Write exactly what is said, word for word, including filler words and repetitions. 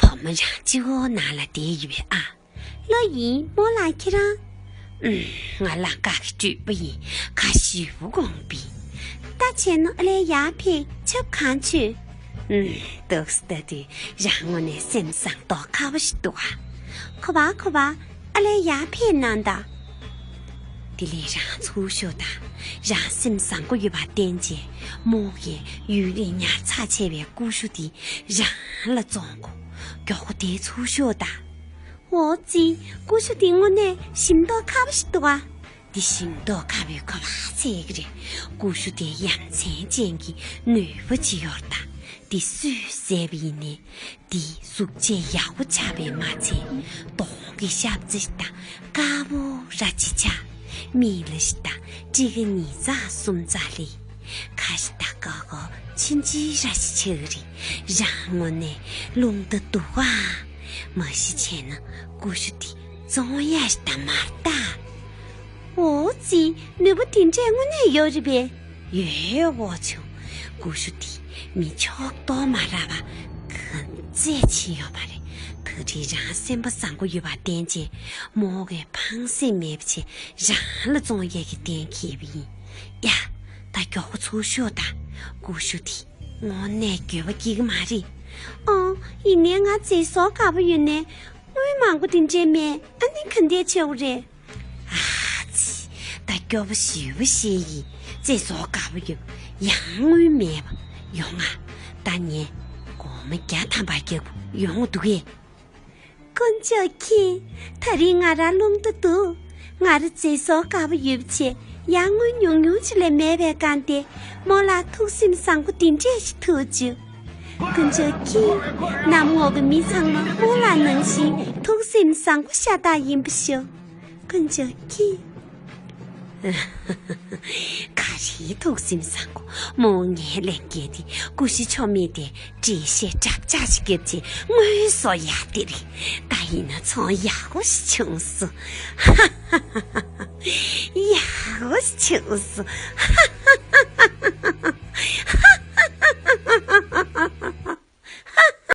བུ་མོ་རང་གཅིག་པོ་ནང་ལ་བསྡད་ཡོད་པས་ཨ། ལོ་ཡིན་མོ་ལ་ཁྱེད་རང་། ཨུམ། ང་ལ་དཀའ་གི་སྤྲོད་པ་ཡིན། ཁ་ཞིབ་དགོངས་པས། ད་བྱས་ན་ཨ་ལས་ཡར་ཕེབས་ཆབ་གང་མཆོད། ཨུམ། འདུག་སེ་ལྟ་དུས་རང་ངོ་ནས་སེམས་བཟང་མདོག་ཁ་པོ་ཞིག་འདུག་ཨ། གོ་བ་གོ་བ། ཨ་ལས་ཡར་ཕེབས་གནང་དང་། དེ་ལས་རང་ཚུར་ཤོག་དང་། རང་སེམས་བཟང་པོ་ཡོད་པར་བརྟེན་བྱས་མོ་གིས་ཡུན་རིང་ཉར་ཚགས་བྱས་པའི་ཀུ་ཤུ་དེ་རང་ལ་བཙོང་གོ། མགྱོགས་པོ་དེ་ཚུར་ཤོག་དང་། འོ་ཙི། ཀུ་ཤུ་དེ་དངོས་གནས་ཞིམ་མདོག་ཁ་པོ་ཞིག་འདུག་ཨ། འདི་ཞིམ་མདོག་ཁ་པོའི་ཁོ་པ་ཚད་ཀྱི་རེད། ཀུ་ཤུ་དེ་ཡ་མཚན་ཅན་གྱི་ནུས་པ་ཅིག་ཡོད་རེད་ད། འདི་སུས་བཟས་པ་ཡིན་ནའི། འདི་གཟུགས་བྱད་ཡག་པོ་ཆགས་པས་མ་ཚད། གདོང་གི་ཤབ་ཙེ་དང་དཀར་པོ་ར་ཅིག་ཆགས། མིག་ལ་ཞིག་དང་སྤྲི་ཀ་ཉིས་རྩ་སུམ་རྩ་ལི། ཁ་ཞིག་དང་ཀ་ཀོ་ཆུང་ཆུང་ར་ཞིག་ཆགས་ཀྱི་རེད། རང་ངོ་ནས་རླུང་རྟ་འདུག་ག། མ་གཞི་བྱས་ན་ཀུ་ཤུ་འདི་བཙོང་ཡ་ཞིག་ད་མ་རེད་ད། འོ་ཙི། ནུས་པ་དེ་འདྲས་དངོས་གནས་ཡོད་རེད་པས། ཡོད་འོ་ཆུང་། ཀུ་ཤུ་དེ་མི་ཕྱོགས་གཏོགས་མ་རག་པ་ག་ཚད་ཕྱིན་ཡོད་མ་རེད། ད་རེས་རང་སེམས་པ་བཟང་པོ་ཡོད་པར་བརྟེན་བྱས་མོ་གིས་ཕངས་སེམས་མེད་པ་བྱས་རང་ལ་བཙོང་ཡས་ཀྱི་གཏན་འཁེལ་བ་ཡིན། ཡ། ད་མགྱོགས་པོ་ཚུར་ཤོག་དང་། ཀུ་ཤུ་དེ་དངོས་གནས་འགྱོད་པ་སྐྱེ་གི་མ་རེད། ཨང་། ཡིན་ནའི་ང་ཚེ་སྲོག་དགའ་པོ་ཡོད་ནའི་དངུལ་མང་པོ་དེ་འདྲས་མེད། ཨ་ནི་ག་འདྲས་བྱེད་དགོས་རེད། ཨ་ཙི། ད་སྐྱོ་པོ་ཞེ་པོ་བཤད་ཡིན། ཚེ་སྲོག་དགའ་པོ་ཡོད། ཡང་དངུལ་མེད་པ། ཡོང་ང་། ད་ངས་སྒོར་མོ་བརྒྱ་ཐམ་པ་རྒྱག་གོ། ཡོང་འདུག་གས། དཀོན་མཆོག་མཁྱེན། ད་རིང་ང་རང་རླུང་རྟ་འདུག་ང་རང་ཚེ་སྲོག་དགའ་པོ་ཡོད་པ་བྱས་ཡང་དངུལ་ཉུང་ཉུང་ཅིག་ལས་མེད་པའི་སྒང་དེ་མོ་ལ་ཐུགས་སེམས་བཟང་པོ་དེ་འདྲས་ཞིག་ཐུག་བྱུང་། དཀོན་མཆོག་མཁྱེན། གནམ་འོག་གི་མི་ཚང་མ་མོ་ལ་ནང་བཞིན་ཐུགས་སེམས་བཟང་པོ་ཤ་སྟག་ཡིན་པ་ཤོག་དཀོན་མཆོག་མཁྱེན། ག་རེའི་ཐུགས་སེམས་བཟང་པོ། མོ་ངའི་ལས་འགན་དེ་ཀུ་ཤུ་ཆོ་མེད་དེ་འགྲེལ་བཤད་འདྲ་པོ་ཅིག་བརྒྱབ་བྱས་དངུལ་བཟོ་ཡག་དེ་རེད། ད་ཡིན་ན་ཚོང་ཡག་པོ་ཞིག་བྱུང་སོང་། ཡག་པོ་ཞིག་བྱུང་སོང་།